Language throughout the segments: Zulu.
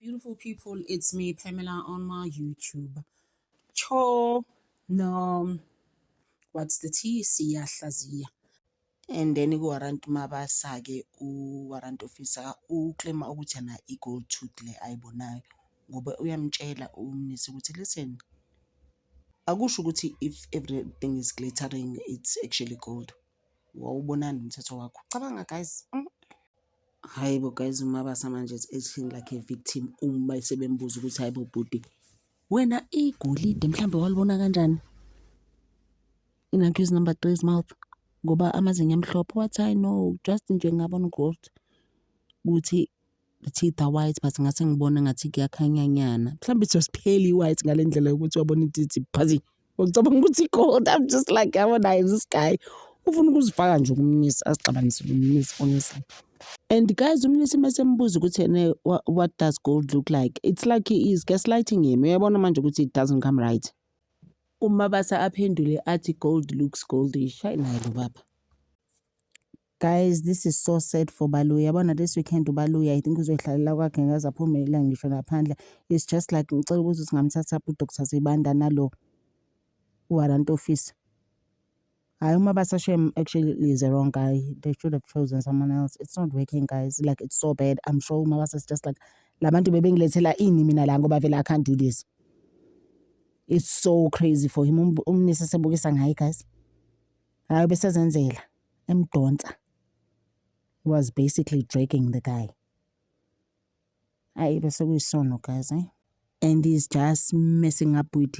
Beautiful people, it's me, Pamela, on my YouTube. Cho no, what's the tea? Siyahlaziya. And then ku-warrant Mabasa-ke u-warrant officer u-claim-a ukuthi yena i-gold tooth le ayibonayo ngoba uyamtshela uMnisi ukuthi, listen, akusho ukuthi if everything is glittering, it's actually gold. Wawubonani umthetho wakho? Cabanga, guys. Hayi bo guys, uMabasa manje is acting like a victim uma sebembuza ukuthi, hayi bo bhuti, wena igolide mhlambe walibona kanjani in accused number three's mouth, ngoba amazinyo amhlophe? Wathi, "I know, just nje ngabona gold ukuthi the teeth are white, but ngase ngibona ngathi kuyakhanyanyana, mhlawumbe it was purely white ngale ndlela yokuthi wabona into phazi, ngicabanga ukuthi gold." I'm just like, yabona, this guy ufuna ukuzifaka nje kuMnisi, azixabanise noMnisi, honestly. And guys, uMnisi mesembuza ukuthi ene what does gold look like, it's like he is gaslighting him. Uyabona manje ukuthi it doesn't come right. UMabasa aphendule athi gold looks goldish. Hayi, naye lo baba. Guys, this is so sad for Baloyi. Yabona, this weekend uBaloyi, I think uzoyihlalela kwakhe, ngaze aphumelela ngisho naphandle. It's just like, ngicela ukuthi singamthatha uDr Sibanda nalo warrant officer. Hayi, uMabasa shem actually is a wrong guy. They should have chosen someone else. It's not working, guys. Like, it's so bad. I'm sure uMabasa is just like, labantu bebengilethela ini mina la, ngoba vele I can't do this. It's so crazy for him. UMnisi sebukisa ngaye, guys. Hayi, besezenzela emdonsa. He was basically dragging the guy. Hayi, bese kuyisono, guys, eh? And he's just messing up with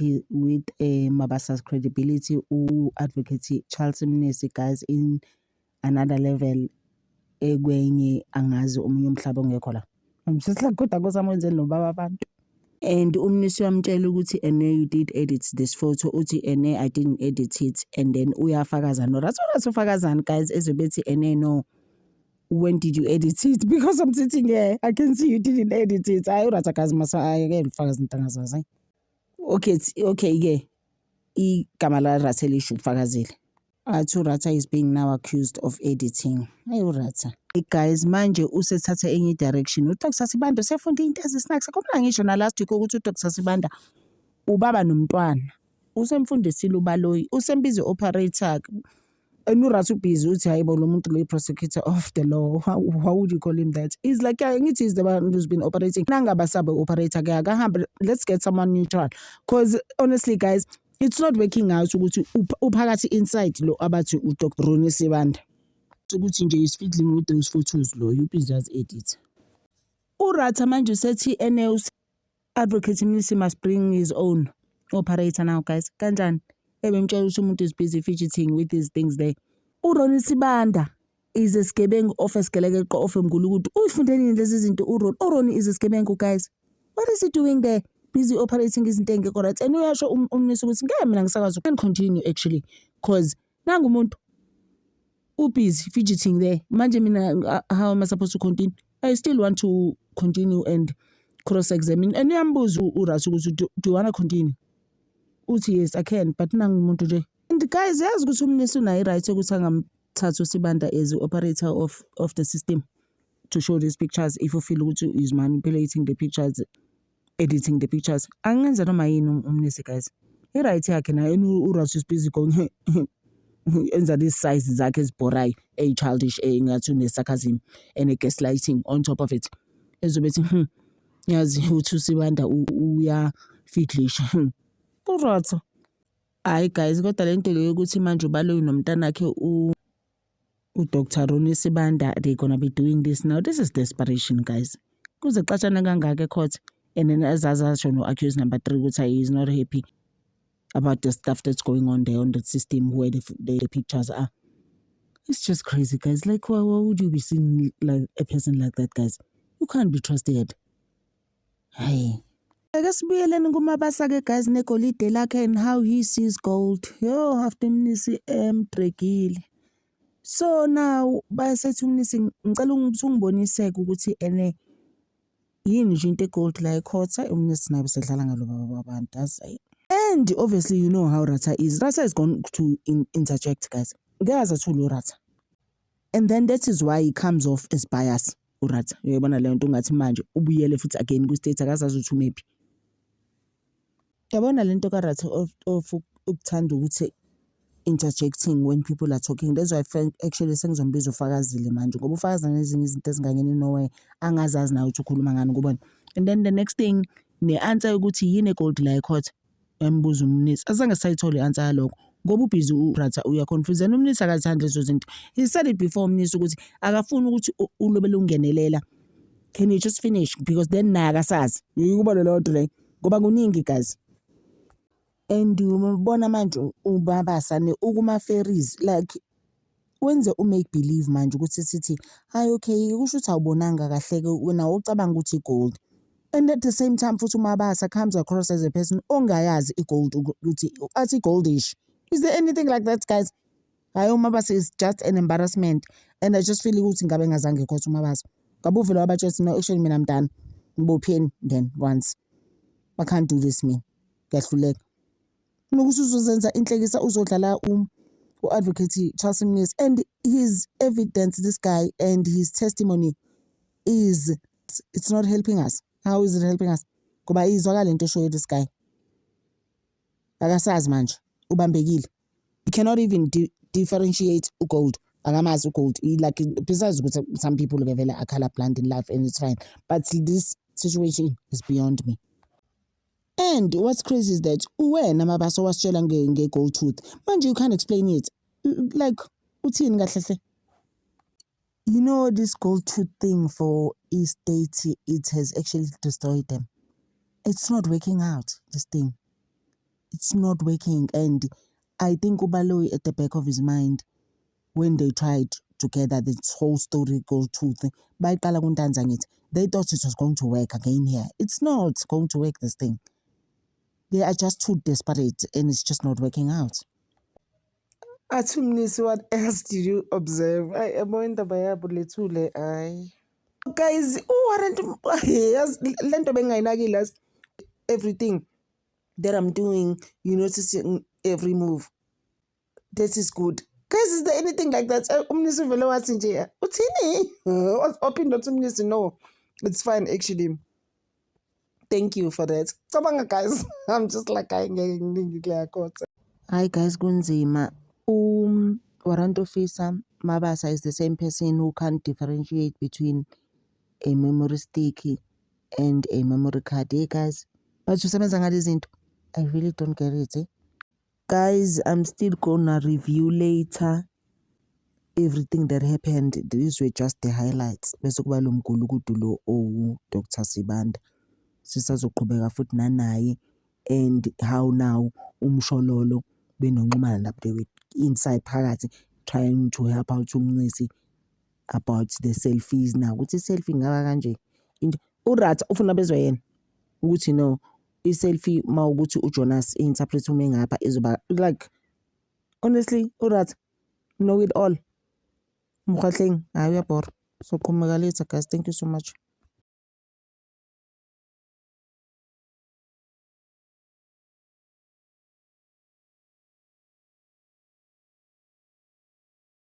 Mabasa's credibility. U-Advocate Charles Mnisi, guys, in another level, ekwenye angazi omunye umhlaba ongekho la. I'm just like, kodwa nkosi nobaba abantu. And uMnisi uyamtshela ukuthi ene you did edit this photo. Uthi ene I didn't edit it. And then uyafakaza no Ratha. Ufakazani, guys, ezobethi ene no, when did you edit it? Because I'm sitting here, I can see you didn't edit it. Hayi, uRatha, guys, masa ayeke ufakaza into angazazi. Okay ke, igama la Ratha lisho ufakazile. Athi uRatha is being now accused of editing. Hayi, uRatha. Guys, manje usethatha enye direction. UDr Sibanda usefunda into ezisnacks. Khumbula ngisho na last week ukuthi uDr Sibanda ubaba nomntwana. Usemfundisile uBaloyi, usembiza operator. And uRatha ubhizi uthi, hayibo, lo muntu lo prosecutor of the law. How would you call him that? He's like, yeah, ngithi he's the one who's been operating. Nangaba sabe operator ke, akahambe. Let's get someone neutral. 'Cause honestly, guys, it's not working out ukuthi uphakathi inside lo abathi uDr Ronnie Sibanda. Ukuthi nje is fiddling with those photos lo, you busy as edit. URatha manje sethi ene Advocate Mnisi must bring his own operator now, guys. Kanjani? Ebemtshela ukuthi umuntu is busy fidgeting with these things there. URonnie Sibanda is a sigebengu of esigelekeqo of emgulukudu. Uyifunde nini lezi zinto uRonnie? URonnie is a sigebengu, guys. What is he doing there? Busy operating izinto engekho right. And uyasho uMnisi ukuthi ngeke mina ngisakwazi can continue actually, 'cause nangu umuntu ubusy fidgeting there. Manje mina, how am I supposed to continue? I still want to continue and cross examine. And uyambuza uRatha ukuthi do you want to continue? Uthi yes, I can, but nangu umuntu nje. And guys, yazi ukuthi uMnisi unayo i-right yokuthi angamthatha uSibanda as operator of the system to show these pictures if you feel ukuthi is manipulating the pictures, editing the pictures. Angenza noma yini uMnisi, guys. I-right yakhe naye. uRatha is busy going enza these size zakhe ezibhorayo, eyi-childish, engathi une-sarcasm and a gaslighting on top of it. Ezobe ethi, yazi uthi uSibanda uyafiddlisha. URatha. Hhayi guys, kodwa le nto le yokuthi manje uBaloyi nomntanakhe uDr Ronnie Sibanda, they gonna be doing this now. This is desperation, guys. Kuze kuxatshane kangaka e-court and then azazi asho no-accused number 3 ukuthi he is not happy about the stuff that's going on there on the system where the pictures are. It's just crazy, guys. Like, why would you be seeing like a person like that, guys? You can't be trusted. Hey. Ake sibuyeleni kuMabasa-ke, guys, negolide lakhe and how he sees gold. Yo, after uMnisi emdregile. So now basethi uMnisi, ngicela ukuthi ungibonise-ke ukuthi ene yini nje into egold la e-court. UMnisi naye besedlala ngalo baba babantu, yazi. And obviously you know how Ratha is. Ratha is going to interject, guys. Ngeke aze athule uRatha. And then that is why he comes off as bias. uRatha. Uyayibona leyo nto, ungathi manje ubuyele futhi again ku-state akazazi ukuthi umephi. Yabona lento kaRatha of ukuthanda ukuthi interjecting when people are talking. That's why actually sengizombiza uFakazile manje, ngoba ufakaza nezinye izinto ezingangeni nowhere, angazazi nawe ukuthi ukhuluma ngani kubona. And then the next thing, ne-answer yokuthi yini e-gold la e-court, embuza uMnisi, azange sayithole i-answer yalokho ngoba ubhizi uRatha uya-confuse and uMnisi akazithandi lezo zinto. He said it before uMnisi ukuthi akafuni ukuthi ulobele ungenelela. Can you just finish? Because then naye akasazi. Uyikubona leyo nto leyo, ngoba kuningi, guys. And ubona manje uMabasa ukuma-ferries, like wenze u-make believe manje ukuthi sithi hayi, okay, kusho ukuthi awubonanga kahle-ke wena, ucabanga ukuthi i-gold. And at the same time futhi uMabasa comes across as a person ongayazi i-gold, ukuthi athi goldish. Is there anything like that, guys? Hhayi, uMabasa is just an embarrassment and I just feel ukuthi ngabe engazange e-court uMabasa. Ngabe uvele wabatshela ukuthi no, actually mina I'm done. Ngibopheni then once. I can't do this mina. Ngiyahluleka. Nokuthi uzozenza inhlekisa, uzodlala u-Advocate Charles Mnisi, and his evidence, this guy, and his testimony is, it's not helping us. How is it helping us? Ngoba izwakala into eshoyo this guy. Akasazi manje, ubambekile. He cannot even differentiate u-gold. Akamazi u-gold. Like, besides ukuthi some people ke vele are color blind in life and it's fine. But this situation is beyond me. And what's crazy is that uwena Mabasa wasitshela nge-gold tooth. Manje you can't explain it. Like, uthini kahle hle? You know this gold tooth thing for i-state, it has actually destroyed them. It's not working out, this thing. It's not working. And I think uBaloyi, at the back of his mind, when they tried together this whole story, gold tooth, bayiqala kuNtanzi angithi, they thought it was going to work again here. It's not going to work, this thing. They are just too desperate and it's just not working out. Athi Mnisi, what else did you observe? Ayi, yabo indaba yabo lethule, hayi. Guys, uWarrant, yazi lento bengingayinakile, yazi, everything that I'm doing, you noticing every move. That is good. Guys, is there anything like that? UMnisi vele wathi nje, uthini? Waphinde wathi uMnisi, no. It's fine, actually. Thank you for that. Cabanga, guys. I'm just like, hayi, ngeke nginingi kuleya court. Hayi guys, kunzima. Warrant Officer Mabasa is the same person who can't differentiate between a memory stick and a memory card. Hey guys, but usebenza ngalezi zinto. I really don't get it. Eh? Guys, I'm still gonna review later everything that happened. These were just the highlights. Bese kuba lo mgulukudu lo owu Dr. Sibanda. Sisazoqhubeka futhi nanaye and how now uMshololo benoNxumalo nabo, they were inside phakathi trying to help out uMncisi about the selfies, now ukuthi i-selfie ingaba kanje. Into uRatha ufuna bezwe yena ukuthi no, i-selfie mawukuthi uJonas i-interpret uma engapha izoba like, honestly, uRatha know it all. Mkwahleng, hayi, uyabhora. Soqhubeka later, guys. Thank you so much.